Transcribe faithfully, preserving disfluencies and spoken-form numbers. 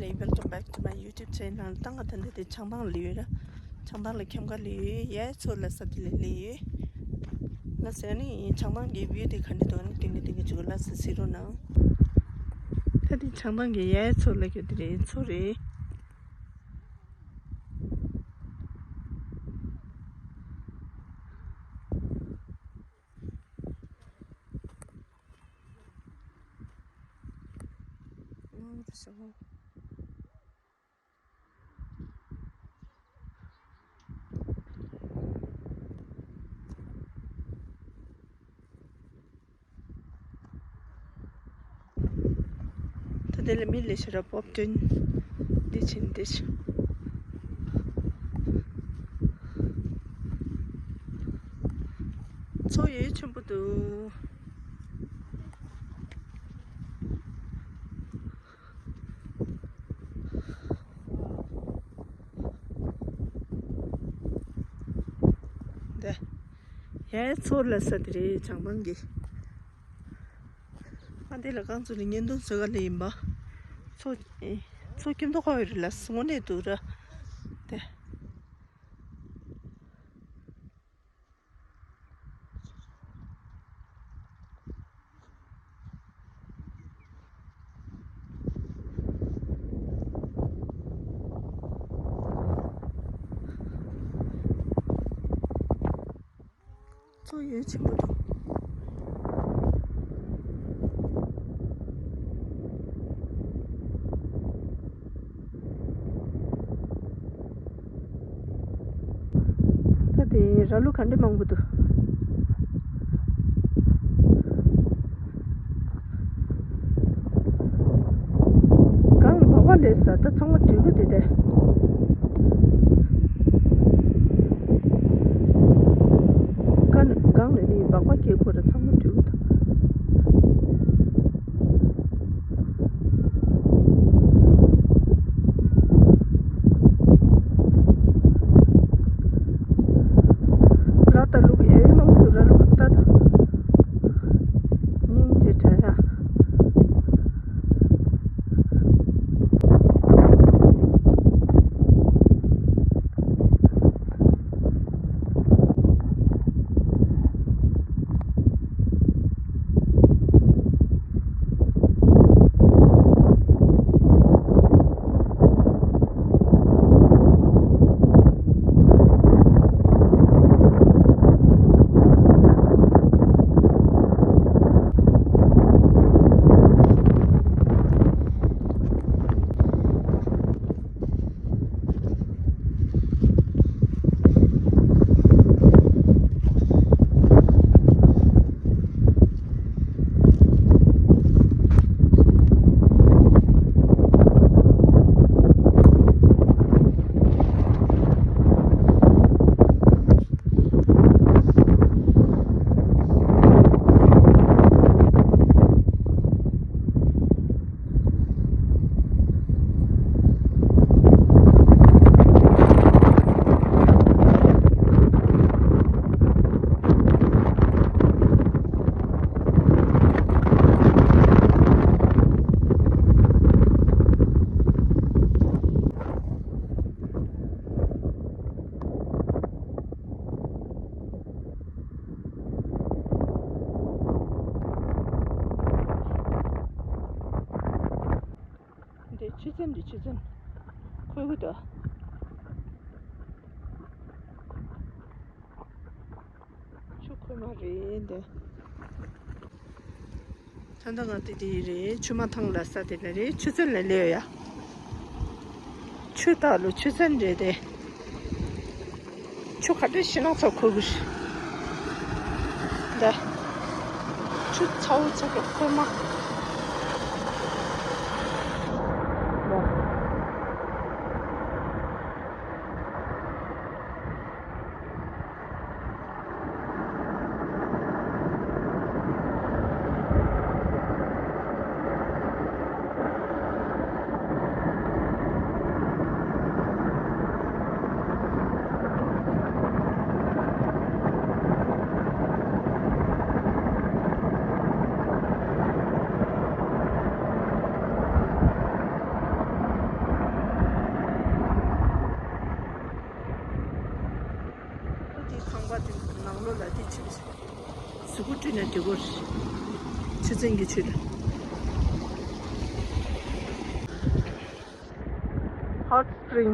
Hey, welcome back to my YouTube channel. ད་ང་ད་འདི་དེ་བྱང་ཐང་ལ་ཡོད་ར། བྱང་ཐང་ལ་ཁྱམས་ཁ་ལ་ཡོད། ཡ་མཚོ་ལ་ས་དེ་ལ་ལ་ཡོད། ལ་ཟེར་ནི་བྱང་ཐང་གི་བིའུ་དེ་ག་འདྲ་འདུག་ནི་ཏིང་གི་ཏིང་གི་བཅུག་ལ་ས་གཟིགས་རོགས་གནང་། ད་དེ་བྱང་ཐང་གི་ཡ་མཚོ་ལ་གི་དེ་རེད། མཚོ་རེད། ད་དེ་ལ་མི་ལས་ཤ་ར་པོབ་ཏོན་འདི་ཕྱིན་འདི་ཕྱིན། མཚོ་ཡོད་ཆེན་པོ་འདུག། འདི་ཡའི་མཚོ་ལ་ས་དེ་རེད། བྱང་ཐང་གི། ཨ་འདི་ལ་རྐང་ཚུགས་ནས་བརྙན་ཐུང་བཟོ་ག་ལ་ཡིན་པ། མཚོ་མཚོ་ཁྱིམ་ཐོག་ཁ་ཡོད་རེད་ལ་སོང་ནས་འདུག་ར། འདི། མཚོ་ཡོད་ཆེན་པོ་འདུག། ད་དེ་ར་ལུག་ག་འདྲ་མང་པོ་འདུག། གངས་ལ་སྦག་སྦག་སླེབས་ས། ད་ཚང་མ་འགྲོ་གི་འདུག་སྟེ། གངས་ལ་ནི་སྦག་སྦག་སྐྱེ་དགོས་ར། ཚང་མ་འགྲོ་གི་འདུག། ར་ད་ལུག་ཡ་ཡོད་མང་པོ་འདུག། ར་ལུག་ད་ད། སྙིང་རྗེ་དྲན་ཡ། འདི་ཆུ་ཚན། འདི་ཆུ་ཚན་ཁོལ་གི་འདུག། ཆུ་ཁོལ་མ་རེད་འདི། ད་ལྟ་ང་དེ་དེ་རེད། ཆུ་མ་ཐང་ལ་ས་དེ་ལ་རེད། ཆུ་ཚན་ལ་སླེབས་ཡ། ཆུ་དག་ལོ་ཆུ་ཚན་རེད་དེ། ཆུ་ག་འདྲ་ཞིག་ན་ཚ་ཁོལ་གི་རེད། འདི། ཆུ་ཚ་བོ་ཚ་གི་ཁོལ་མ། གཟུགས་པོ་བཀྲུས་ན་འགྲིག་གོ། ཆུ་ཚན་གྱི་ཆུ་དང་། Hot spring.